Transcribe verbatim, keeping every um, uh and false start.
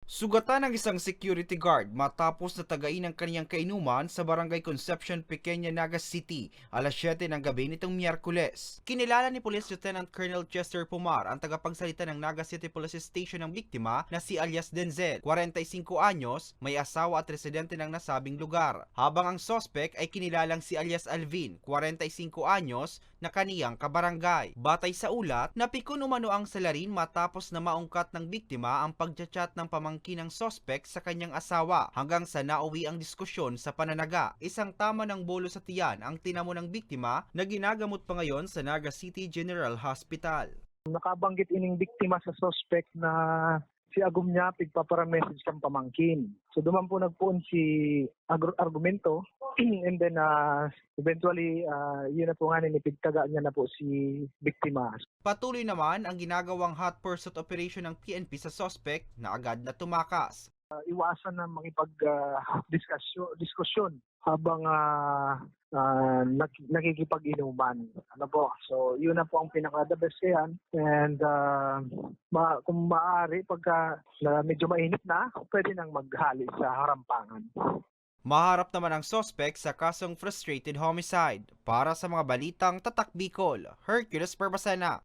Sugatan ang isang security guard matapos na tagain ang kaniyang kainuman sa Barangay Concepcion, Pequeña, Naga City, alas siyete ng gabi nitong Miyerkules. Kinilala ni Police Lieutenant Colonel Chester Pomar, ang tagapagsalita ng Naga City Police Station, ang biktima na si alias Denzel, kwarenta y singko anyos, may asawa at residente ng nasabing lugar, habang ang suspek ay kinilalang si alias Alvin, kwarenta y singko anyos, na kaniyang kabarangay. Batay sa ulat, napikon umano ang salarin matapos na maungkat ng biktima ang pagchat-chat ng pamangkin ng suspek sa kanyang asawa, hanggang sa nauwi ang diskusyon sa pananaga. Isang tama ng bolo sa tiyan ang tinamo ng biktima na ginagamot pa ngayon sa Naga City General Hospital. Nakabanggit ining biktima sa suspek na si agom niya pigpaparamessage kan pamangkin. So, duman po nagpoon si agru-, argumento, and then, ah, eventually, ah, yun na po nga, nipigtaga niya na po si biktima. Patuloy naman ang ginagawang hot pursuit operation ng P N P sa suspek na agad na tumakas. Ah, iwasan na makipag, ah, diskusyo-, diskusyon habang, ah, ah, nag-, nakikipag-inuman. Ano po? So, yun na po ang pinaka-the best yan. And, ah, ma-, kung maaari, pagka na medyo mainit na, pwede nang maghali sa harampangan. Maharap naman ang suspek sa kasong frustrated homicide. Para sa mga balitang Tatak Bicol, Hercules Barbacena.